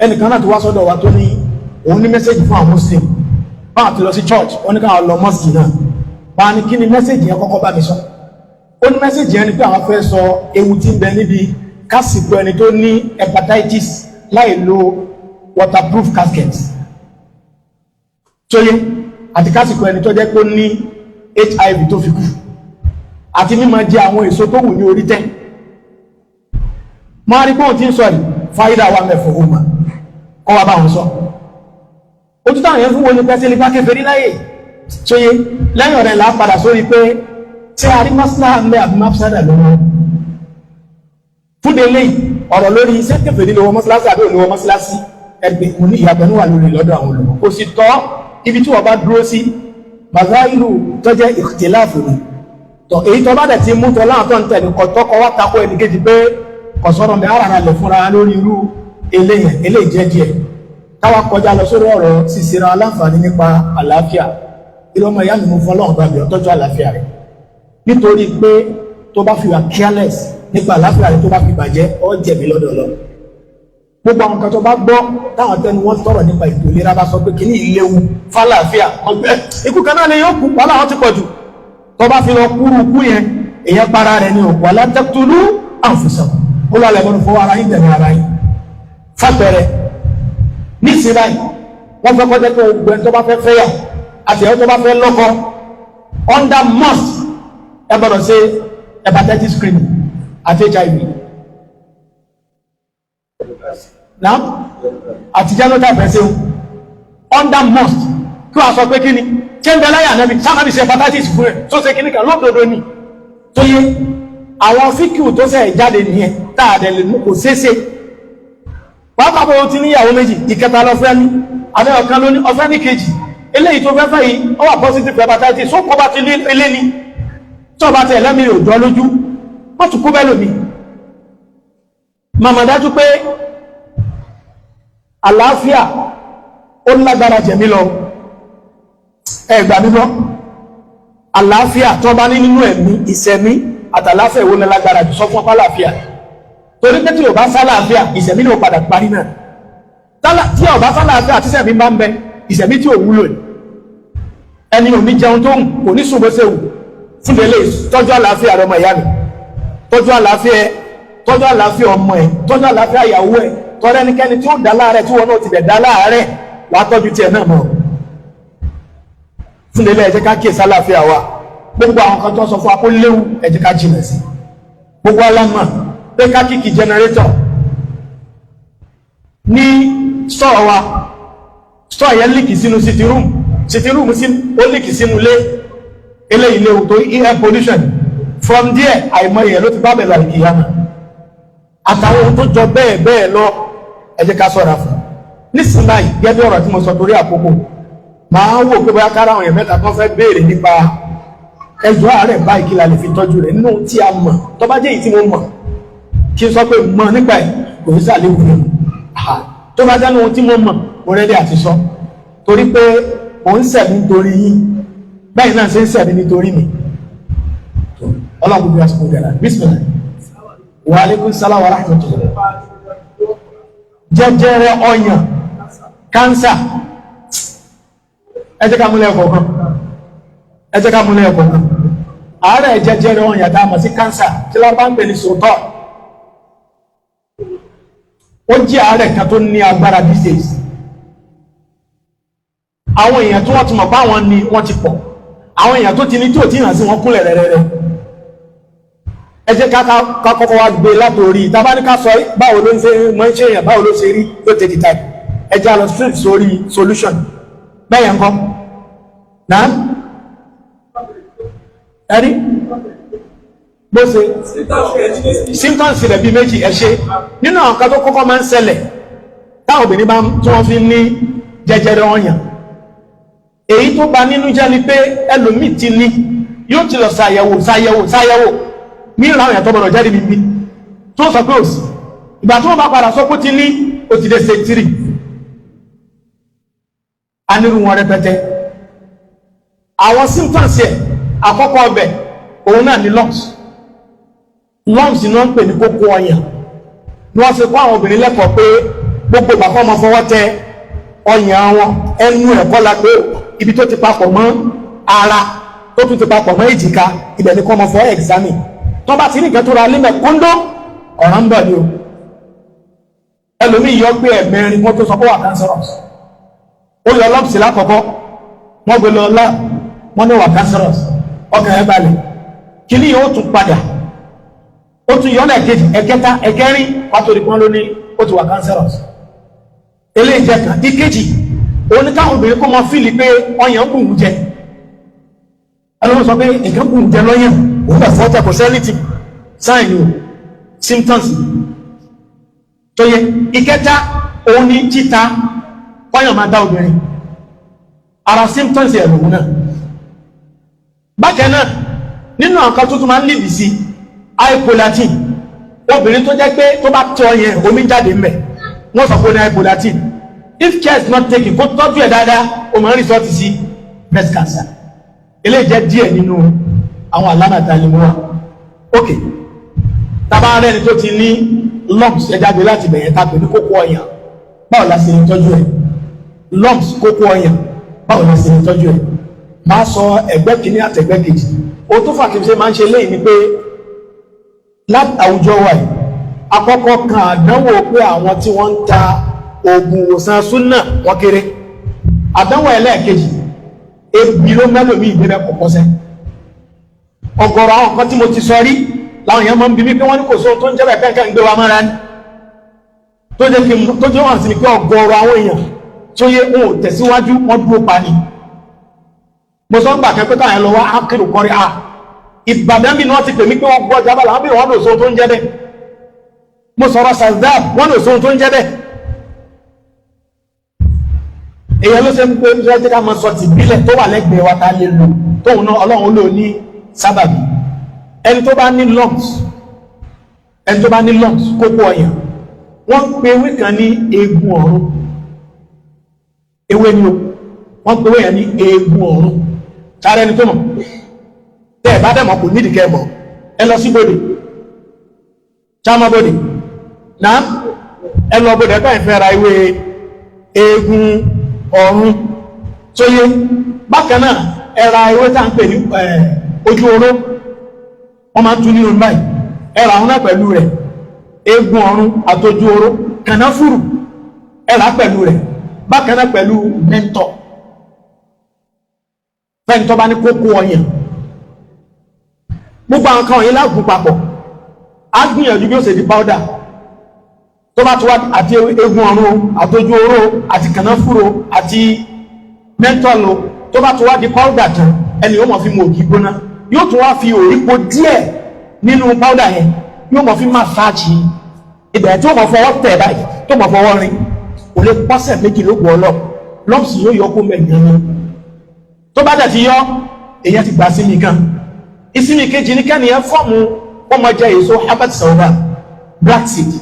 Ẹnìkan náà tó wá sọ́dọ̀ wa tó ní òun ní message fún àwọn Muslim, báwọn ti lọ sí church, wọ́n ní káwọn lọ mosque náà. Bá ní kí ni message yẹn kọ́kọ́ bá mi sọ? Ó ní message yẹn ni pé àwọn fẹ́ sọ ewu tí ń bẹ níbi kásìkò ẹni tó ní hepatitis láì lo waterproof casket tóyé, àti kásìkò ẹni tó jẹ́ pé ó ní HIV tó fi kú, àti mímọ jẹ àwọn èso tó wù ní orí tẹ́. Máa rí pọ́n tí ń sọ yìí, fáyídà wà mẹ́fọ̀ ó mà kọ́ wa bá wọn sọ. Ojú táwọn yẹn fún wọn ní pẹ́sẹ́ nípa kèfèrí láyè tóyé. Lẹ́yìn ọ̀rẹ́ là á padà sórí pé tí a rí maslaha ń bẹ àbí mafsada lọ́wọ́ fúnde lẹ́yìn ọ̀rọ̀ lórí iṣẹ́ kèfèrí lọ́wọ́ mọ́sálásí àbí òní wọ mọ́sálásí. Ẹgbẹ́ mo ní ìyàtọ̀ níwà lórí lọ́dọ̀ àwọn olùmọ̀. Kò sì tọ́ ibi tí wọ́n bá dúró sí mazáìlú tó jẹ́ ìkhtiláàfù ni tọ́. Èyí tó bá dẹ̀ ti mú tọ́ láwọn tó ń tẹ̀lé kọ̀tọ́kọ wá takò ẹnì kejì pé kọ̀sọ́rọ̀ mẹ́ ara rẹ̀ fúnra lórí irú eléyẹn. Eléyìí jẹ́ díẹ̀ káwa kọjá lọ sórí ọ̀rọ̀ sísera aláǹfààní nípa àlàáfíà. Irú ọmọ ìyá mi, mú fọlọ́run bá mi ọ, tọ́jú àlàáfíà rẹ̀, nítorí pé tó bá fi wà careless nípa àlàáfíà rẹ̀, tó bá fi bàjẹ́, ọ jẹ̀bi lọ́dọ̀ lọ. Gbogbo àwọn kan tó bá gbọ́ táwọn tẹnu wọn tọrọ nípa ètò ìlera bá sọ pé kìíní ìléwu fálàáfíà, ọgbẹ́ ikú kan náà lè yóò kú, wàhálà wọn ti pọ̀ jù. Tó bá fi lọ kúrú kú yẹn, èèyàn para rẹ̀ ní òkú. Wala taqtulu anfusakum, ó lọ lẹ́gbọ́n fọwọ́ ara yín tẹ̀lé ara yín. Fàpẹrẹ nísìnyí báyìí, wọ́n fẹ́ kọjá pé gbogbo ẹni tó bá fẹ́ fẹ́yà àti ẹni tó bá fẹ́ lọ́kọ, under must, ẹ gbọ́dọ̀ ṣe hepatitis screening àti HIV náà àti genotype. Ẹsẹ̀ under must, kí wọ́n sọ pé kí ni ṣé ń bẹ láyà nẹ́bí sábàbí ṣe hepatitis fún ẹ tó ṣe kí ni kan lódodo ni tó yé. Àwọn fíkìú tó ṣe jáde nìyẹn tá a dẹ̀ lè mú kò ṣeéṣe. Pàápàá bó ti níyàwó méjì, ìkẹta lọ fẹ́ ní abẹ́ ọ̀kan ló ní ọfẹ́ ní kejì, eléyìí tó fẹ́ fẹ́ yìí, ó wà positive hepatitis, ó kọ́ bá ti ní ilé ni tó bá ti ẹlẹ́mìí ò jọ lójú, wọ́n tún kó bẹ́ẹ̀ lómi. Màmá dájú pé àlàáfíà ó lágbára jẹ̀mí lọ. Ẹ gbà mí gbọ́, àlàáfíà tó bá ní nínú ẹ̀mí, ìsẹ̀mí àtàláfíà, ìwọ ní lágbára jù? Sọ fún ọpá àlàáfíà, torí pé tí ò bá sálàáfíà, ìsẹ̀mí ní ò padà parí náà. Tí ò bá sálàáfíà, tí ìsẹ̀mí bá ń bẹ, ìsẹ̀mí tí ò wúlò ní ẹni ò ní jẹun tó ń kò ní sùn bó ṣe wù. Fún délé, tọ́jú àlàáfíà rẹ, ọmọ ìyá mi, tọ́jú àlàáfíà ẹ, tọ́jú àlàáfíà ọmọ ẹ, tọ́jú àlàáfíà ìyàwó ẹ. Tọ́rọ ẹnikẹ́ni tí ó dá láàrẹ̀, tí wọn náà ti bẹ̀ dá láàrẹ̀, wàá tọ́jú tiẹ̀ náà mọ́. Fún délé, ẹ jẹ́ ká kíyèsí àlàáfíà wa. Gbogbo àwọn kan tó sọ fún wa kó léwu, ẹ jẹ́ ká jìnà sí. Gbogbo alámà pé ká kick generator ní store wa, store yẹn leak sínú sitting room, sitting room sí ó leak sínú ilé. Eléyìí léwu tó air pollution. From there, àìmọye ló ti bá bẹ̀rẹ̀ àìkìyàmà àtàwọn ohun tó jọ bẹ́ẹ̀ bẹ́ẹ̀ lọ. Ẹ jẹ́ ká ṣọ́ra fún nísìnyí báyìí. Gẹ́gẹ́ bí ọ̀rọ̀ tí mo sọ, torí àkókò, máa wò pé bóyá kára àwọn èèyàn mẹ́ta kan fẹ́ béèrè nípa ẹjọ́ àárẹ̀ báyìí, kí la lè fi tọ́jú rẹ̀ nínú tí a mọ̀. Tó bá jẹ́ èyí tí mo mọ̀, kí n sọ pé mọ̀ nípa ẹ̀, kò ní sàléwù fún mi. Tó bá jẹ́ ohun tí mo mọ̀, mo ready àti sọ, torí pé mò ń sẹ̀mí nítorí yín, bẹ́ẹ̀ náà ṣe ń sẹ̀mí nítorí mi. Ọlọ́run gbogbo àsìkò dẹ̀ra. Bismillah. Wa alaikum salam wa rahmatullah. Jẹjẹrẹ ọyàn, cancer. Ẹ jẹ́ ká múlẹ̀ ẹ̀kọ́ kan, ẹ jẹ́ ká múlẹ̀ ẹ̀kọ́ kan. Àárẹ̀ jẹjẹrẹ ọyàn tá a mọ̀ sí cancer, tí lárúbá ń pè ní sòtọ́, ó jẹ́ àárẹ̀ kan tó ní agbára these days. Àwọn èèyàn tí wọ́n ti mọ̀ pé àwọn ni wọ́n ti pọ̀, àwọn èèyàn tó ti ní tí ò tí hàn sí wọn kúnlẹ̀ rẹ̀rẹ̀rẹ̀. Ẹ jẹ́ ká kọ́kọ́ wá gbé látòrí tàbá ní ká sọ báwo ló ń ṣe mọ́ ń ṣe èèyàn, báwo ló ṣe rí, ló take time. Ẹ jẹ́ lọ straight sórí solution. Bẹ́ẹ̀ yẹn kọ́ náà ẹ̀rí bó ṣe symptoms rẹ̀ bíi méjì. Ẹ ṣe nínú àwọn kan tó kọ́kọ́ máa ń ṣẹlẹ̀ táwọn obìnrin bá tí wọ́n fi ní jẹjẹrẹ ọyàn. Èyí tó bà nínú jẹ́ ni pé ẹlòmíì ti ní, yóò ti lọ ṣàyẹ̀wò, ṣàyẹ̀wò, ṣàyẹ̀wò ní ìlànà ìyàtọ̀ gbọ́dọ̀ jáde bíbí tó sọ pé òsì. Ìgbà tí wọ́n bá padà sọ pé ó ti ní, ó ti dé stage 3. Anirú wọn rẹpẹtẹ. Àwọn symptoms yẹ, àkọ́kọ́ ọbẹ̀ òun náà ní lumps. Lumps ni wọ́n ń pè ní kókó ọyàn. Ni wọ́n ṣe kọ́ àwọn obìnrin lẹ́kọ̀ọ́ pé Gbogbo bàbá ọmọ fọwọ́ tẹ ọyàn wọn, ẹnu ẹ̀kọ́ la pé ibi tó ti papọ̀ mọ́ ara, tó tún ti papọ̀ mọ́ èjìká, ibẹ̀ ni kọ́ ọmọ fọwọ́ examine. Tó bá ti ní nǹkan tó ra límẹ̀ kóńdó, ọ̀ràn ń bọ̀ ni o. Ẹlòmíì yọ pé ẹ̀mẹrin wọ́n tó sọ pé wà cancerous. Ó yọ lumps lákọ̀ọ́kọ́, wọ́n gbé lọ lá, wọ́n ní wà cancerous, ọkàn ẹ̀ balẹ̀. Kíní yóò tún padà, ó tún yọ lẹ́ẹ̀kejì, ẹ̀kẹta, ẹ̀kẹrin, wàá tó di pọ́n ló ní ó ti wà cancerous. Eléyìí jẹ́ kan. Ìkejì òun ní káwọn obìnrin kó máa feel pé ọyàn ń bù ń jẹ. Ẹlòmíràn sọ pé nǹkan bù ń jẹ lọ́yàn, òun bẹ̀ fọ́ tẹ, kò sẹ́ni ti sign o, symptoms tó yẹ. Ìkẹta òun ní títa ọyàn máa dá obìnrin, ara symptoms ẹ̀ lòun náà. Bákan náà, nínú àwọn kan tó tún máa ń lead sí hyperprolactin, obìnrin tó jẹ́ pé tó bá tọ́ yẹn, omi ń jáde ńbẹ̀, wọ́n sọ pé ó ní hyperprolactin. If care is not taken, kó tọ́jú ẹ̀ dáadáa, ó máa ń result sí breast cancer. Eléyìí jẹ́ díẹ̀ nínú àwọn àlámàtà lè mú wa. Ok, tábà rẹ́ni tó ti ní lumps, ẹ jáde láti bẹ̀yẹn tá a pè ní kókó ọyàn, báwo la ṣe lè tọ́jú ẹ̀? Lumps, kókó ọyàn, báwo la ṣe lè tọ́jú ẹ̀? Máa sọ ẹgbẹ́ kìíní àtẹ̀gbẹ́ kejì. O tó fà kí n ṣe máa ń ṣe léyìí ni pé láti àwùjọ wa yìí, àkọ́kọ́ kan àdánwò pé àwọn tí wọ́n ń ta oògùn ìwòsàn súnà wọ́n kéré. Àdánwò ẹlẹ́ẹ̀kejì, ebi ló mẹ́lòmí ìdébẹ̀ kọ̀kọ́ sẹ́. Ọ̀gọ̀rọ̀ àwọn kan tí mo ti sọ rí láwọn èèyàn máa ń bi mí pé wọ́n ní kò sóhun tó ń jẹ́ bẹ́ẹ̀, kẹ́kẹ́ ń gbé wa mọ́ra ní tó jẹ́ kí tó jẹ́ wọ́n sí ni pé ọ̀gọ̀rọ̀ àwọn èèyàn tó yẹ wọn ò tẹ̀síwájú, wọ́n dúró pa ni. Mo sọ ń gbà kẹ́ pé káwọn lọ wá ákérò kọrí a Ìbàdàn bí wọ́n ti pè mí pé wọ́n gbọ́ jábàlá, wọ́n bí wọ́n lò sóhun tó ń jẹ́ bẹ́ẹ̀. Mo sọ̀rọ̀ sazab, wọ́n lò sóhun tó ń jẹ́ bẹ́ẹ̀. Èèyàn ló ṣe ń pé ṣe jẹ́ ká máa sọ tìbílẹ̀ tó wà lẹ́gbẹ̀ẹ́ wa ká lè lò, tóun náà Ọlọ́run lò ní sábàbí. Ẹni tó bá ní lumps, ẹni tó bá ní lumps, kókó ọyàn, wọ́n ń pe ewé kan ní eegun ọ̀run. Ewé ni o, wọ́n ń pe ewé yẹn ní eegun ọ̀run. Sáré, ẹni tó mọ̀, tẹ́ ẹ̀ bá dẹ̀ mọ̀, kò nídìí kẹ́ ẹ mọ̀. Ẹ lọ sí bòde, sámọ́ bòde náà, ẹ lọ bòde, ẹ bá ìfẹ́ ra ewé eegun ọ̀run tó yé. Bákan náà, ẹ ra ewé tá à ń pè ní ojú oró, wọ́n máa ń tún nínú báyìí, ẹ ra àwọn náà pẹ̀lú rẹ̀. Eegun ọ̀run àtọjú oró, kànáfùrù, ẹ rà pẹ̀lú rẹ̀. Bákan náà pẹ̀lú menthol, fẹ́ni tó bá ní kókó ọyàn. Gbogbo àwọn kan wọ̀nyí lágùn papọ̀, á gbìyànjú bí ó ṣe di powder. Tó bá tó wá, àti eegun ọ̀run, àtọjú oró, àti kànáfùrù, àti menthol, tó bá tó wá di powder tán, ẹni yóò mọ̀ fi mu ògì gbóná, yóò tún wá fi òrípo díẹ̀ nínú powder yẹn, yóò mọ̀ fi massage ibẹ̀, tí ó mọ̀ fọwọ́ tẹ̀ báyìí, tó mọ̀ fọwọ́ rin. Kò lè pọ́sẹ̀ 2 ló gbọ́ lọ, lumps yóò yọ kó mẹ́rin yẹn. Tó bá dẹ̀ ti yọ, èyàn ti gbà sí mi kan. Ìsinmi kejì ní kẹ́niyàn form wọ́n máa jẹ èso habat sauda, black seed,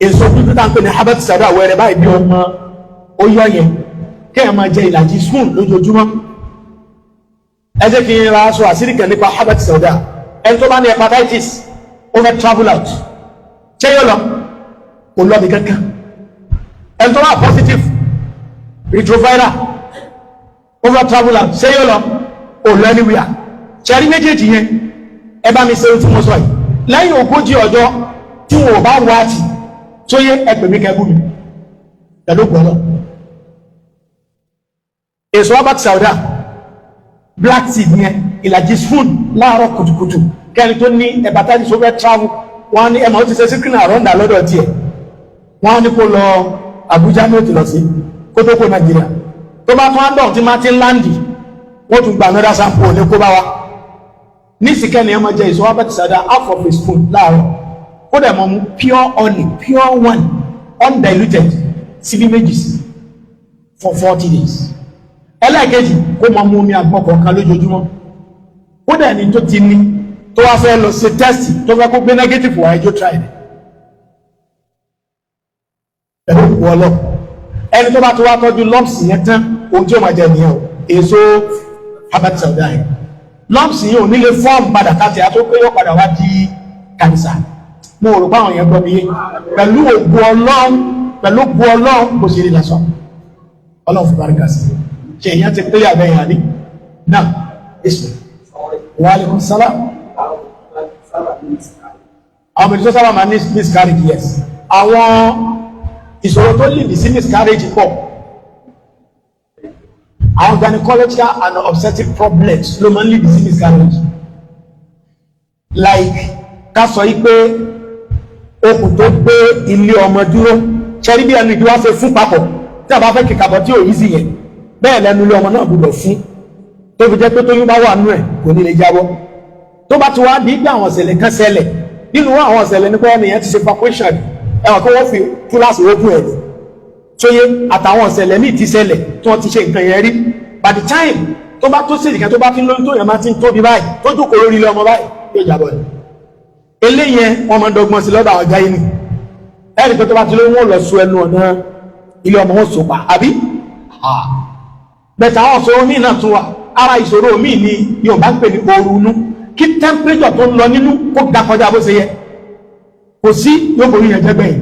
èso dúdú tá à ń pè ní habat sauda, wẹ̀rẹ̀ báyìí bí ọmọ ó yọ yẹn, kéèyàn máa jẹ ìlàjì spoon lójoojúmọ́. Ẹ jẹ́ kí n ra aṣọ àṣírí kan nípa habat sauda. Ẹni tó bá ní hepatitis, ó fẹ́ travel out, ṣé yóò lọ? Kò lọ bí kankan. Ẹni tó bá positive retroviral, ó fẹ́ travel out, ṣé yóò lọ? Ò lọ anywhere. Ṣẹ́rí méjèèjì yẹn, ẹ bá mi ṣe ohun tí mo sọ yìí, lẹ́yìn 40 ọjọ́ tí wọn ò bá wá tì tó yé, ẹ pè mí kẹ́bù mi pẹ̀lú gbọ́dọ̀. Èso habat sauda, black seed yẹn, ìlàjì spoon láàárọ̀ kùtùkùtù. Kẹ́ni tó ní hepatitis, ó fẹ́ travel, wọ́n á ní ẹ̀mọ́ ó ti ṣe síkírìn àrọ́ndà lọ́dọ̀ tiẹ̀, wọ́n á ní kó lọ Àbújá ní òtù lọ sí kó tó kó Nàìjíríà. Tó bá tún á dọ̀ tí máa ti ń land, wọ́n tún gba another sample ní kó bá wa. Ní ìsìnkẹ́ni ẹ máa jẹ èso habat sauda, half of a spoon láàárọ̀, kó dẹ̀ mọ́ mú pure honey, pure one, undiluted, síbí 2 sí for 40 days. Ẹlẹ́ẹ̀kejì, kó máa mú omi àgbọn kọ̀ọ̀kan lójoojúmọ́. Kó dẹ̀ ní tó ti ní, tó wá fẹ́ lọ ṣe test, tó fẹ́ kó gbé negative wá, ẹjọ́ try rẹ̀ pẹ̀lú òkú ọlọ́. Ẹni tó bá tó wá tọ́jú lumps yẹn tán, ohun tí ó máa jẹ nìyẹn o, èso habat sauda yẹn. Lumps yẹn ò ní lè form padà káàtì àti pé yóò padà wá di cancer. Mo rò pé àwọn yẹn gbọ́ mi yé. Pẹ̀lú ògùn Ọlọ́run. Pẹ̀lú bu Ọlọ́run bó ṣe rí lásán, Ọlọ́run fi báríkà sí. Ṣe èèyàn ti pélé àbẹ́yìn àní náà? Èsì. Wa alaikum salam. Àwọn obìnrin tó sábà máa ní miscarriage, yes, àwọn ìṣòro tó lead sí miscarriage pọ̀. Àwọn gynecological and obstetric problems ló máa ń lead sí miscarriage, like ká sọ yí pé okùn tó gbé ilé ọmọ dúró, ṣẹ́rí bí ẹnu ìdí wá ṣe fún papọ̀ tí a bá fẹ́ kíkàbọ̀ tí ò yí sí yẹn, bẹ́ẹ̀ lẹ́nu ilé ọmọ náà gbọ́dọ̀ fún, tó fi jẹ́ pé tóyún bá wà nú ẹ̀, kò ní lè jábọ́. Tó bá ti wá di pé àwọn ìṣẹ̀lẹ̀ kan ṣẹlẹ̀, nínú àwọn ìṣẹ̀lẹ̀ nípa ẹnìyẹn ti ṣe evacuation, ẹ̀wọ̀n kí wọ́n fi túláàsì ogun ẹ̀ tóyé, àtàwọn ìṣẹ̀lẹ̀ míì ti ṣẹlẹ̀ tí wọ́n ti ṣe nǹkan yẹn rí, by the time tó bá tó sèjì kan, tó bá ti ń lóyún, tó yẹn máa ti ń tóbi báyìí, tó jókòó lórí ilé ọmọ báyìí, yóò jábọ́ ni. Eléyẹn wọ́n máa ń dọ́gbọ́n sí lọ́dọ̀ àwọn gynae. Ẹ̀rí pé tó bá ti lóyún, wọn lọ so ẹnu ọ̀nà ilé ọmọ, wọn so pa àbí bẹ̀tẹ̀. Àwọn ìṣòro míì náà tún wà. Ara ìṣòro míì ni yóò bá ń pè ní ooru inú, kí temperature tó ń lọ nínú kó ga kọjá bó ṣe yẹ, kò sí, yóò borí yẹn jẹ́gbẹ̀yìn.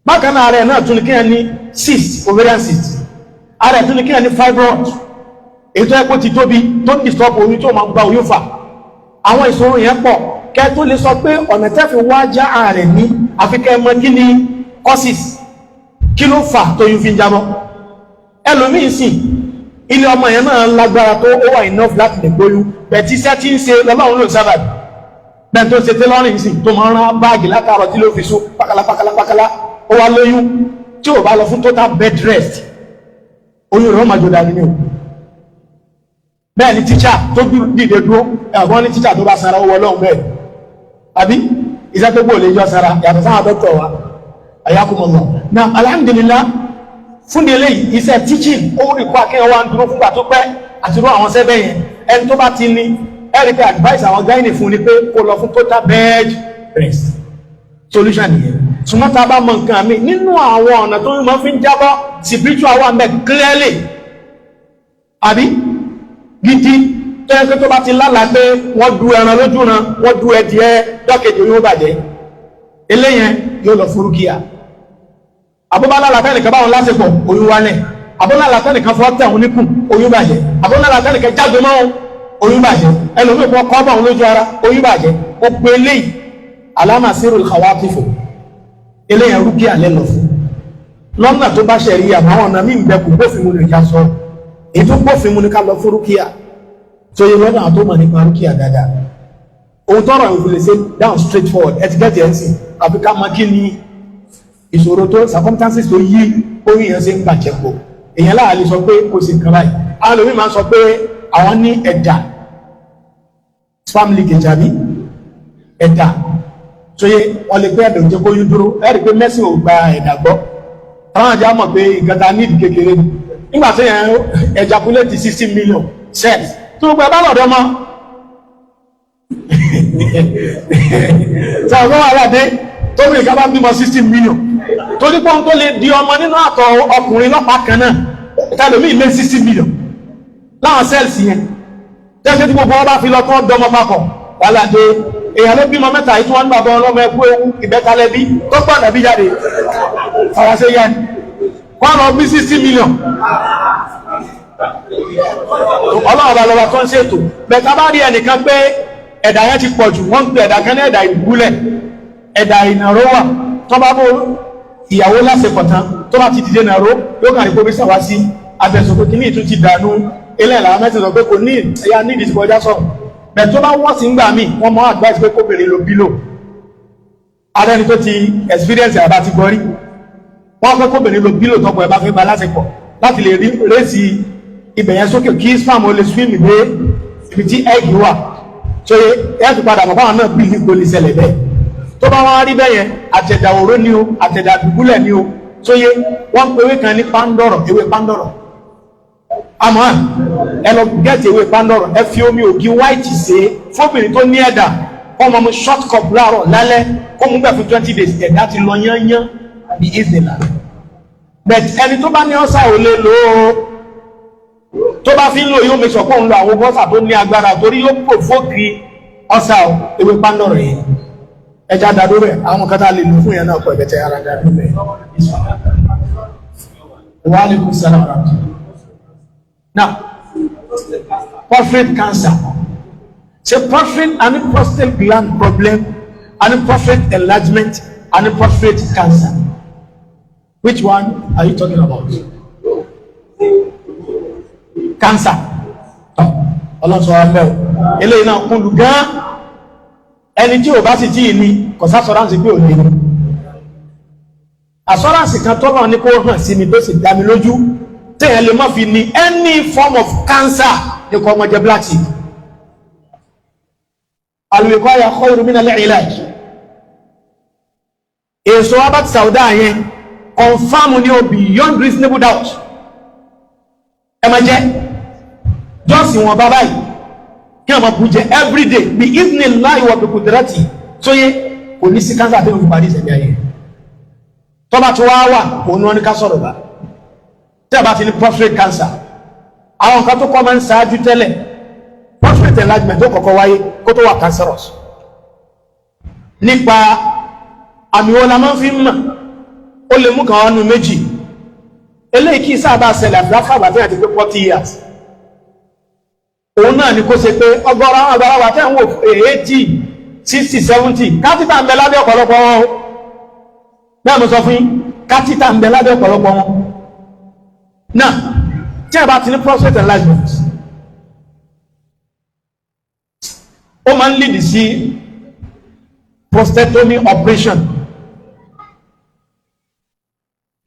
Bákan náà, ara ẹ̀ náà tún ní kéèyàn ní cyst, ovarian cyst. Ara ẹ̀ tún ní kéèyàn ní fibroid, èyí tó yẹ kó ti tóbi, tó ń disturb oyún, tó máa ń gba oyún fà. Àwọn ìṣòro yẹn pọ̀. Kẹ́ tó lè sọ pé ọ̀nà tẹ́ fi wá já ààrẹ ní, àfi kẹ́ mọ̀ kí ni causes, kí ló fà tóyún fi ń jábọ́. Ẹlòmíín sì, ilé ọmọ yẹn náà lágbára tó, ó wà enough láti lè gbóyún bẹ̀tí. Iṣẹ́ tí ń ṣe lọ́lọ́run ló ń sábàbí bẹ́ẹ̀. Tó ń ṣe tailoring sí, tó máa ń rán báàgì látàárọ̀ tí ló fi sún pákálá pákálá pákálá, ó wá lóyún. Tí ò bá lọ fún total bed rest, oyún rẹ̀ ó máa jò dání ní o. Bẹ́ẹ̀ ni tíṣà tó dìde dúró, ẹ̀wọ̀n ní tíṣà tó bá sanra owó ọlọ́run, bẹ́ẹ̀ àbí iṣẹ́ tó gbò lè yọ sara yàtọ̀ sáwọn dókítà wa, ayakumullah. Na alhamdulillah fún ní eléyìí, iṣẹ́ teaching ó rí kó akẹ́yọ̀ wa ń dúró fúngbà tó pẹ́ àti rú àwọn sẹ́bẹ̀ yẹn. Ẹni tó bá ti ní, ẹ̀rí pé advice àwọn gynae fún ni pé kó lọ fún total bed rest, solution nìyẹn. Ṣùgbọ́n tá a bá mọ nǹkan mi nínú àwọn ọ̀nà tó ń mọ́ fi ń jábọ́, spiritual wà mẹ́ clearly, àbí gidi tó yẹ pé tó bá ti lálàá pé wọ́n du ẹran lójú ran, wọ́n du ẹdìẹ dọ́kejì, oyún bàjẹ́. Eléyẹn yóò lọ fúrúkìá. Àbúbá lálàá tẹ́nìkan báwọn lásìkò, oyún wálẹ̀. Àbúbá lálàá tẹ́nìkan fọ́ tẹ̀hún níkùn, oyún bàjẹ́. Àbúbá lálàá tẹ́nìkan jágbe mọ́, oyún bàjẹ́. Ẹlòmíì kọ́ kọ́ bọ̀ lójú ara, oyún bàjẹ́. Gbogbo eléyìí, alama sírul khawatifu, eléyẹn rúkìá lẹ́lọ fún lọ́nà tó bá ṣẹ̀rí. Àmọ́ àwọn ọ̀nà míì ń bẹ, kò gbófin mu ní ìjà sọ. Èyí tó gbófin mu ní ká lọ fún rúkìá tó yẹ lọ́nà tó mọ̀ nípa rúkìá dáadáa. Ohun tọrọ ìfò lè ṣe down straight forward etiquette ẹ̀ ń sìn, àfi ká mọ kí ni ìṣòro tó, circumstances tó yí orí yẹn ṣe ń bàjẹ́ pọ̀. Èèyàn láà lè sọ pé kò sí nǹkan báyìí. Àwọn ẹlòmíì máa ń sọ pé àwọn ní ẹ̀dà, sperm leakage àbí ẹ̀dà tó yẹ wọ́n lè pé ẹ̀dà òjò kó yún dúró. Ẹ̀rí pé mẹ́sìn ò gba ẹ̀dà gbọ́. Àwọn àjẹ́ àmọ̀ pé nǹkan ta nídìí kékeré ni nígbà tí yẹn ejaculate 60 million cells tó gbogbo ẹ bá lọ́dọ̀ mọ́ sọ̀rọ̀ wà dé tó bí nǹkan bá bímọ 60 million, torí pé ohun tó lè di ọmọ nínú àtọ̀ ọkùnrin lọ́pàá kan náà, tẹlomi lé 60 million láwọn cells yẹn tẹ́sí tí gbogbo wọn bá fi lọ tán dọmọ papọ̀, wàhálà dé. Èèyàn ló bímọ mẹ́ta yìí tí wọ́n ń gbàgbọ́ ọlọ́mọ ẹkú ewu ìbẹ́talẹ́bí tó gbọ́dọ̀ bí jáde faransé yẹn kọ́ lọ bí 60 million. Ọlọ́run ọba lọ́ba tó ń ṣètò bẹ̀ta. Bá rí ẹnìkan pé ẹ̀dà yẹn ti pọ̀ jù, wọ́n ń pè ẹ̀dà kan ní ẹ̀dà ìbúlẹ̀, ẹ̀dà ìnàró wà. Tó bá bó ìyàwó lásìkò tán, tó bá ti dìde nàró, yóò kàn ní kó bí sàwá sí abẹ́sọ̀ pé kíní ìtún ti dànù. Ilẹ̀ làwọn mẹ́sàn sọ pé kò ní ẹ̀yà ní ìdí kọjá sọ̀rọ̀ bẹ̀. Tó bá wọ́n sí ń gbà mí, wọ́n mọ́ advice pé kóbìnrin lo pillow. Ara ẹni tó ti experience àbá ti gbọ́ rí, wọ́n fẹ́ kóbìnrin lo pillow tọkọ ẹ̀ bá fẹ́ ba lásìkò, láti lè rí raise ibẹ̀ yẹn sókè, kí sperm ó lè swim dé ibi tí egg wà. So ẹ̀ tún padà mọ̀ báwọn náà bí kò lè ṣẹlẹ̀ bẹ́ẹ̀. Tó bá wá rí bẹ́ẹ̀ yẹn, àtẹ̀dà òró ni o, àtẹ̀dà dùbúlẹ̀ ni o, tó yẹ wọ́n ń pe ewé kan ní pándọ̀rọ̀, ewé pándọ̀rọ̀. Àmọ́ ẹ lọ get ewé pándọ̀rọ̀, ẹ fi omi ògì white ṣe fóbìnrin tó ní ẹ̀dà, kó máa mu short cup láàárọ̀ lálẹ́, kó mú bẹ́ẹ̀ fún 20 days, ẹ̀dá ti lọ yányán bí ìzìlá. But ẹni tó bá ní ọ́sà ò lè lò ó. Tó bá fi ń lò, yóò make sure pé òun lo àwọn ọ́sà tó ní agbára, torí yóò provoke ọ́sà. Ewé pándọ̀rọ̀ yẹn. Ẹja dàdó rẹ̀, àwọn kan tá a lè lò fún yẹn náà pọ̀ ẹ̀bẹ̀tẹ̀ ara dàdó rẹ̀. Wa alaikum salam wa rahmatullah. Now, prostate cancer. Ṣe prostate and prostate gland problem and prostate enlargement and prostate cancer. Which one are you talking about? Cancer. Ọlọ́sọ̀ alẹ́ o. Eléyìí náà kúnlù gan. Ẹni tí ò bá sì tí ì ní, kò sá assurance pé ò ní. Assurance kan tọ́lọ̀ ní kó hàn sí mi tó sì dá mi lójú. Téèyàn lè má fi ní any form of cancer ní kọ́ ọmọ jẹ black seed. Al-wiqaya khayru min al-ilaj. Èso abat sauda yẹn confirm ni o beyond reasonable doubt. Ẹ máa jẹ jọ́sì wọn bá báyìí kí wọ́n máa kú jẹ everyday, bi idhnillahi wa bi qudrati, tóyé kò ní sí cancer tó ń fi parí ìṣẹ̀lẹ̀ ayé. Tọ́ba tí wàá wà, òun ni wọ́n ní ká sọ̀rọ̀ bá. Tí a bá ti ní prostate cancer, àwọn nǹkan tó kọ́ máa ń ṣáájú tẹ́lẹ̀, prostate enlargement tó kọ́kọ́ wáyé kó tó wà cancerous. Nípa àmì wo la máa ń fi mọ̀? Ó lè mú kan wánú méjì. Eléyìí kì í sábà ṣẹlẹ̀ àfúráfàgbà tí a ti pé 40 years. Òun náà ni kó ṣe pé ọgọ́rọ̀ àwọn àgbàlagbà tẹ́ ń wò, 80, 60, 70, catheter ń bẹ lábẹ́ ọ̀pọ̀lọpọ̀ wọn o. Bẹ́ẹ̀ mo sọ fún yín, catheter ń bẹ lábẹ́ ọ̀pọ̀lọpọ̀ wọn náà. Tí a bá ti ní prostate enlargement, ó máa ń lead sí prostatectomy operation.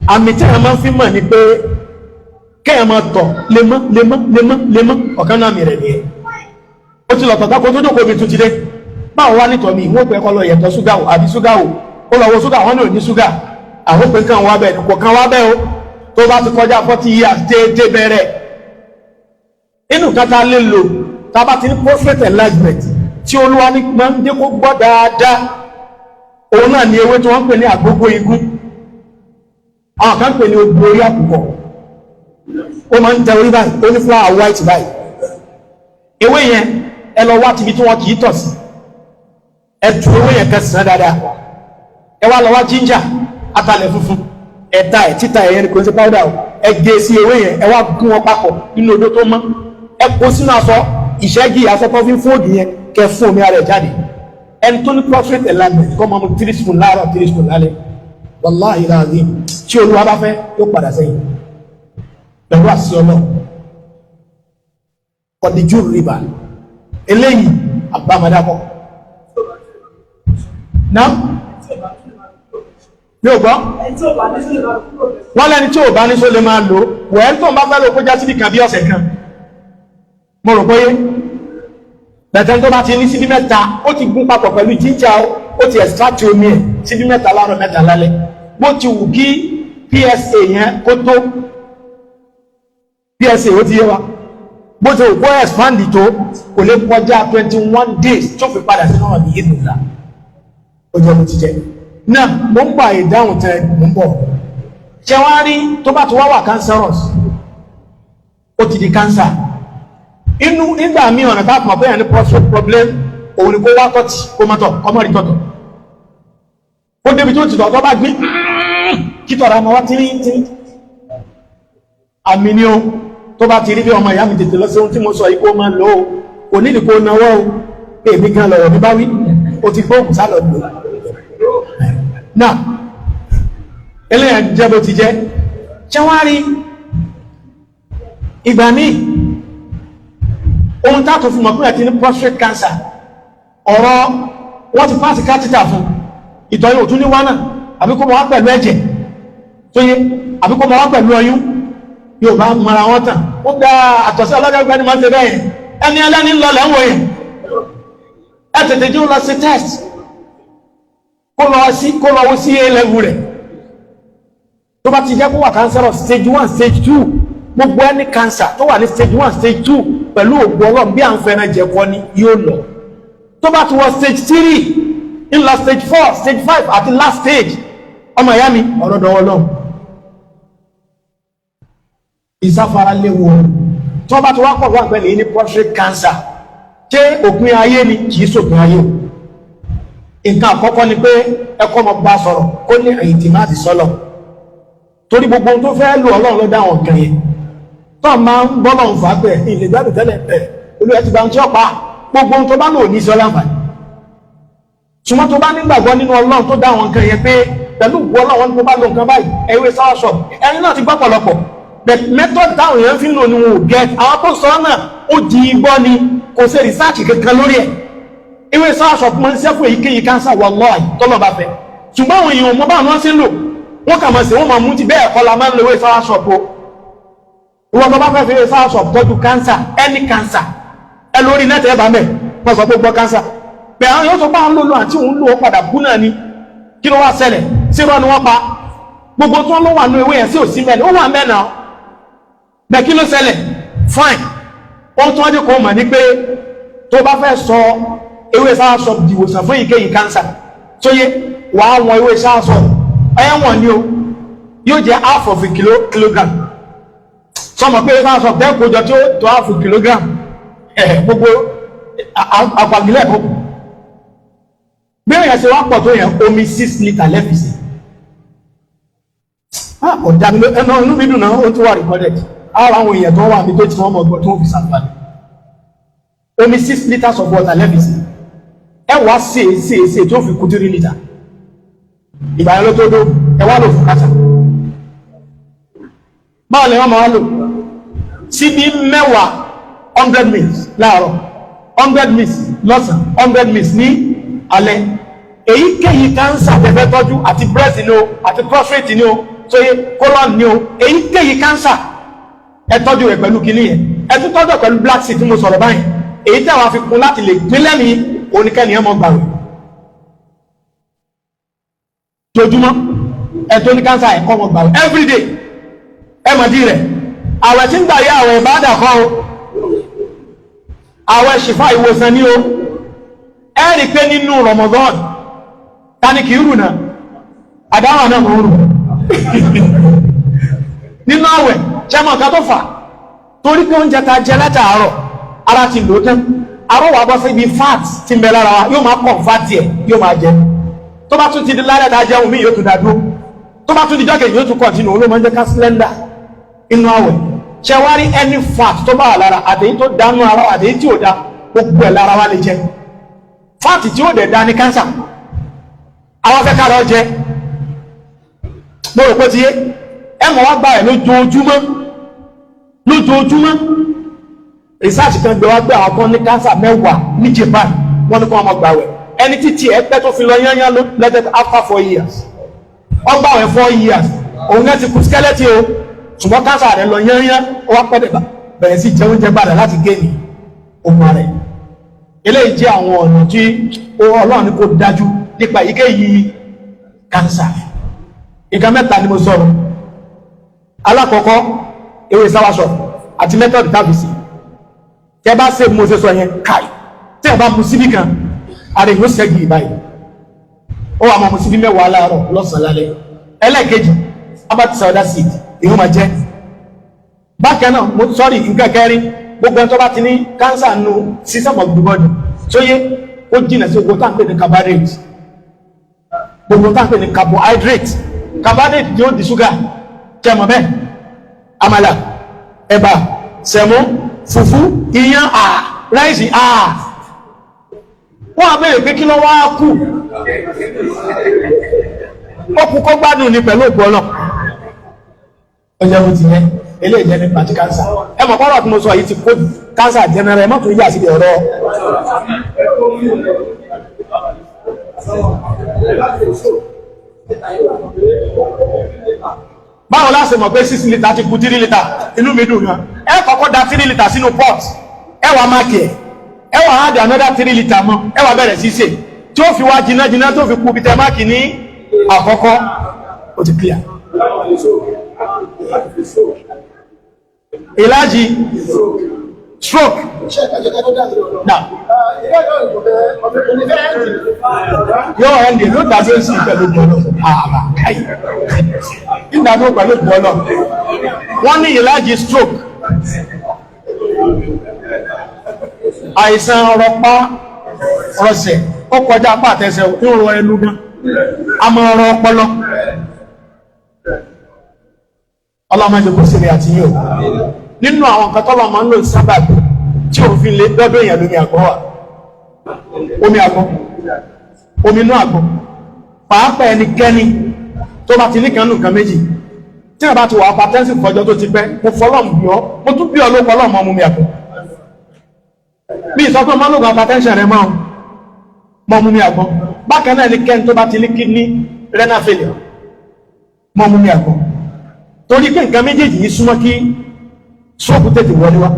Àmì tí a máa ń fi mọ̀ ni pé kéèyàn máa tọ̀ lemọ́ lemọ́ lemọ́ lemọ́. Ọ̀kan náà mi rẹ̀ nìyẹn. Ó ti lọ tọ̀tọ̀ kó tó jókòó mi tún ti dé. Báwo wá nítọ̀ mi? Ìwọ́n pẹ́ kọ́ lọ yẹ̀tọ̀ ṣúgà o àbí ṣúgà o. Ó lọ wo ṣúgà, wọn ní ò ní ṣúgà. Àwọn pé kàn wá bẹ́ẹ̀, kò kàn wá bẹ́ẹ̀ o. Tó bá ti kọjá 40 years déédéé bẹ̀rẹ̀ inú kata lè lò. Tá a bá ti ní prostate enlargement, tí Olúwa ní máa ń dé kó gbọ́ dáadáa, òun náà ní ewé tí wọ́n ń pè ní àgbógbó igún, àwọn kan ń pè ní ogbó orí àkùkọ. Ó máa ń tẹ orí báyìí, ó ní flower white báyìí. Ewé yẹn, ẹ lọ wá tìbí tí wọ́n kì í tọ̀ sí. Ẹ tu ewé yẹn kẹsàn-án dáadáa. Ẹ wá lọ wá ginger, atalẹ̀ funfun, ẹ̀ta ẹ̀ títa ẹ̀yẹn ni, kò ń ṣe powder o. Ẹ gé sí ewé yẹn, ẹ wá gún wọn papọ̀ nínú odó tó mọ́. Ẹ kó sínú aṣọ ìṣẹ́gi, aṣọ tó fi ń fún ògì yẹn, kẹ fún omi ara ẹ̀ jáde. Ẹni tó ní prostate enlargement, kọ́ máa mu 3 spoon láàárọ̀, 3 spoon lálẹ́. Wàláhì láàrin, tí Olúwa bá fẹ́, yóò padà sẹ́yìn pẹ̀lú àṣẹ Ọlọ́run. Ọ̀dìjú rìbá eléyìí àbámadàkọ náà yóò gbọ́. Wọ́n lẹ́ni tí ò bá ní só lè máa lò wẹ́ẹ́. Tó ń bá fẹ́ lò, kó já síbi kan bí ọ̀sẹ̀ kan, mo rò pé bẹ̀tẹ̀ tó bá ti ní síbí mẹ́ta, ó ti gún papọ̀ pẹ̀lú ginger, ó ti extract omi ẹ̀, síbí mẹ́ta láàárọ̀, mẹ́ta lálẹ́. Bó ti wù kí PSA yẹn kó tó, PSA ó ti yé wa, bó ti wù kó expand tó, kò lè kọjá 21 days tó fi padà sínú ọ̀nà ìdùnnà. Ó jẹ́ bó ti jẹ́ náà. Mo ń gba ìdáhùn tẹ, mo ń bọ̀. Ṣé wàá rí, tó bá ti wá wà cancerous, ó ti di cancer inú. Nígbà míì, ọ̀nà tá a mọ̀ bóyá ní prostate problem, òun ni kó wá tọ́tì, kó má tọ̀, kó má rí tọ̀tọ̀, kó débi tó ti tọ̀, tó bá gbé kí tọ̀rọ̀ àmọ́ wá tírí tírí. Àmì ni o. Tó bá ti rí bí, ọmọ ìyá mi, tètè lọ sí ohun tí mo sọ yìí, kó máa lò ó. Kò ní kó náwó o. Èmi gan lọ̀rọ̀ mi bá wí, o ti gbóògùn sálọ lò náà. Eléyà jẹ́ bó ti jẹ́. Ṣé wọ́n á rí ìgbà míì, ohun tá tó fi mọ̀ pé àti ní prostate cancer, ọ̀rọ̀ wọ́n ti pass catheter fún, ìtọ̀ yóò tún ní wá náà, àbí kó mọ̀ wá pẹ̀lú ẹ̀jẹ̀ tó yé, àbí kó mọ̀ wá pẹ̀lú ọyún, yóò bá mara wọn tàn. Ó gba àtọ̀sí ọlọ́dẹ́gbẹ́ ni máa ń ṣe bẹ́ẹ̀. Ẹni ẹlẹ́ni ń lọ lẹ́wọ̀ yẹn, ẹ tètè jí ó lọ sí test, kó lọ sí A level rẹ̀. Tó bá ti jẹ́ kó wà cancerous stage 1, stage 2, gbogbo ẹni cancer tó wà ní stage 1, stage 2, pẹ̀lú ògbó Ọlọ́run, bí à ń fẹ́ràn jẹ kọ́ ni, yóò lọ. Tó bá ti wọ stage 3, ńlọ stage 4, stage 5 àti last stage, ọmọ ìyá mi, ọ̀rọ̀ dọ̀wọ́ lọ́hùn. Ìsáfara léwu. Tó bá ti wá pọ̀ wá pẹ̀lú ní prostate cancer, ṣé òpin ayé ni? Kì í sòpin ayé o. Nǹkan àkọ́kọ́ ni pé ẹkọ́ ọmọ bá sọ̀rọ̀ kó ní àyètì má ti sọ́lọ̀, torí gbogbo ohun tó fẹ́ lò Ọlọ́run ló dá àwọn nǹkan yẹn. Tó máa ń bọ́lọ̀ ń fà á pé ilé gbádùn tẹ́lẹ̀ ẹ̀ olú ẹ ti gba ohun tí ó pa, gbogbo ohun tó bá lò ní sọ láǹfààní. Ṣùgbọ́n tó bá nígbàgbọ́ nínú Ọlọ́run tó dá àwọn nǹkan yẹn pé pẹ̀lú ìwọ Ọlọ́run tó bá lo nǹkan báyìí, ẹ̀wé soursop ẹni náà ti gbọ́ pọ̀lọpọ̀, but method táwọn èèyàn fi ń lò ní wọn ò get. Àwọn tó sọ náà ó di igbó ni, kò ṣe research kankan lórí ẹ̀. Ewé soursop máa ń ṣe fún èyíkéyìí cancer, wallahi, tọ́lọ̀ bá fẹ́. Ṣùgbọ́n àwọn èèyàn mọ́ báwọn ṣe ń lò, wọ́n kà máa ṣe wọ́n máa mú ti bẹ́ẹ̀ kọ́ la máa ń lo ewé soursop o. Ìwọ́n tó bá fẹ́ fi ewé soursop tọ́jú cancer, any cancer, ẹ lórí net ẹ bá mẹ́ wọ́n sọ pé gbọ́ cancer bẹ́ẹ̀, àwọn yóò sọ pé àwọn lò lò àti òun lò ó padà kú náà ni. Kí ló wá ṣẹlẹ̀? Sírọ́ ni wọ́n pa? Gbogbo tí wọ́n ló wà ní ewé yẹn sí òsí mẹ́rin, ó wà mẹ́rin náà bẹ́ẹ̀. Kí ló ṣẹlẹ̀? Fine, ó tún wájú kó mọ̀ ní pé tó bá fẹ́ sọ ewé soursop dìwòsàn fún èyíkéyìí cancer tó yé, wàá wọn ewé soursop ẹ̀wọ̀n ni o, yóò jẹ́ half of a kilogram. Sọmọ pé ewé soursop tẹ́ kó jọ tí ó tó half a kilogram ẹ̀, gbogbo àpàgílẹ̀ kó bí èèyàn ṣe wá pọ̀ tó yẹn, omi 6 litre lẹ́fìsì. Ọ̀dà mi ẹnu inú mi dùn náà, ó tún wà recorded. Ara àwọn èèyàn tó wà ní tó ti wọ́n mọ̀ gbọ́ tó fi sàǹfààní. Omi 6 litres of water lẹ́fìsì, ẹ wá sè sè sè tó fi kú 3 litre. Ìgbà yẹn ló tó dó, ẹ wá lò fún kásá. Báwo lè wọ́n máa lò? Síbí 10, 100 mils láàárọ̀, 100 mils lọ́sàn, 100 mils ní alẹ́. Èyíkéyìí cancer tẹ́fẹ́ tọ́jú, àti breast ni o, àti prostate ni o, sóye, colon ni o, èyíkéyìí cancer, ẹ tọ́jú rẹ̀ pẹ̀lú kinní yẹn. Ẹ tún tọ́jú ẹ̀ pẹ̀lú black seed tí mo sọ̀rọ̀ báyìí. Èyí tí àwọn afikún láti lè gbé lẹ́mìí oníkẹ́ni ẹ̀ mọ́ gbàwẹ̀ jojúmọ́. Ẹ tó ní cancer, ẹ̀kọ́ mọ́ gbàwẹ̀ everyday. Ẹ mọ̀ dí rẹ̀, àwẹ̀ tí ń gbà yá, àwẹ̀ ìbádà kọ́ o, àwẹ̀ ṣìfà ìwòsàn ní o. Ẹ rí pé nínú Ramadan, ta ni kìí rù náà? Àdáwà náà mọ̀ ń rù nínú àwẹ̀. Ṣẹ́mọ̀ kan tó fà? Torí pé oúnjẹ ta jẹ látàárọ̀, ara ti lò tán, arọ́ wà bọ́ síbi fat tí ń bẹ lára wa, yóò máa convert ẹ̀, yóò máa jẹ. Tó bá tún ti di lálẹ́ ta jẹun mí, yóò tún dá dúró. Tó bá tún di jọ́kẹ̀, yóò tún continue. Ló máa ń jẹ́ ká slender inú àwẹ̀. Ṣe wá rí any fat tó bá wà lára, àtèyí tó dánú ara, àtèyí tí ò dá, gbogbo ẹ̀ lára wa lè jẹ. Fat tí ó dẹ̀ dá ní cancer, àwọn afẹ́ kára jẹ. Mo rò pé ti yé. Ẹ mọ̀ wá gbà ẹ̀ lójoojúmọ́ lójoojúmọ́. Research kan gbé wá pé àwọn kan ní cancer 10 ní Japan, wọ́n ní kó wọn mọ̀ gbàwẹ̀. Ẹni títí ẹ pẹ́ tó fi lọ yányán ló lẹ́tẹ̀ after 4 years, wọ́n gbàwẹ̀ 4 years, òun náà ti kú skeleton o, ṣùgbọ́n cancer rẹ̀ lọ yányán. Ó wá pẹ́ bẹ̀rẹ̀ sí jẹ oúnjẹ padà láti gé ní ohun rẹ̀. Eléyìí jẹ́ àwọn ọ̀nà tí Ọlọ́run ní kó dájú nípa èyíkéyìí cancer. Nǹkan mẹ́ta ni mo sọ̀rọ̀. Alákọ̀ọ́kọ́, ewé soursop àti method tàbí sí. Tẹ́ bá ṣe mo ṣe sọ yẹn, káì, tẹ́ bá mu síbí kan, ara yóò ṣẹ́gi ìbáyìí. Ó wà máa mu síbí 10 láàárọ̀, lọ́sàn-án, lálẹ́. Ẹlẹ́ẹ̀kejì, habbatus sauda seed, èyí máa jẹ́ bákan náà. Mo sọ́rí, nǹkan kẹrin, gbogbo ẹni tó bá ti ní cancer nù system of the body tó yé, ó jìnà sí gbogbo tá à ń pè ní carbohydrate, gbogbo tá à ń pè ní carbohydrate. Carbohydrate yóò di ṣúgà, jẹmọ bẹ́ẹ̀, àmàlà, ẹ̀bà, sẹ̀mó, fùfú, iyán, à rice à. Wọ́n á béèrè pé kí ló wá kù? Ó kú kó gbádùn ní pẹ̀lú ògbó náà. Ó jẹ́ bó ti yẹ. Eléyìí jẹ́ nípa ti cancer. Ẹ mọ̀ kọ́rọ̀ tí mo sọ yìí ti kó cancer general, ẹ má tún yà síbi ọ̀rọ̀. Báwo la ṣe mọ̀ pé 6 litre ti kù 3 litre? Inú mi dùn gan. Ẹ kọ́kọ́ da 3 litre sínú pot, ẹ wá mark ẹ, ẹ wá add another 3 litre mọ́, ẹ wá bẹ̀rẹ̀ sí sè tí ó fi wá jiná jiná tó fi kú bí tẹ mark ní àkọ́kọ́. Ó ti clear. Ìlàjì stroke now yóò ẹ̀ndì ló dájú sí pẹ̀lú gbọ́lọ̀ ààrà káyì ìdádó pẹ̀lú gbọ́lọ̀. Wọ́n ní ìlàjì stroke, àìsàn rọpá rọsẹ̀. Ó kọjá apá àtẹsẹ̀, ń rọ ẹnu gan, a máa rọ ọpọlọ. Ọlọ́mọ ẹ̀jẹ̀ kó sèrè àti yìí o. Nínú àwọn nǹkan tọ́lọ́ máa ń lò sábàbí tí òfin lè dọ́dọ̀ èèyàn lómi àgbọ̀ wà. Omi àgbọ̀, omi inú àgbọ̀, pàápàá ẹnikẹ́ni tó bá ti ní kan nù kan méjì, tí a bá ti wà hypertensive fọjọ́ tó ti pẹ́, mo fọlọ́m bí ọ, mo tún bí ọ ló fọlọ́m ọmú mi àgbọ̀. Bí ìsọfún ọmọ lóògùn hypertension rẹ máa mọ mú mi àgbọ̀. Bákan náà ẹnikẹ́ni tó bá ti ní kidney, renal failure, mọ mú mi àgbọ̀, torí pé nǹkan méjèèjì yìí súnmọ́ kí stroke tètè wọlé wá.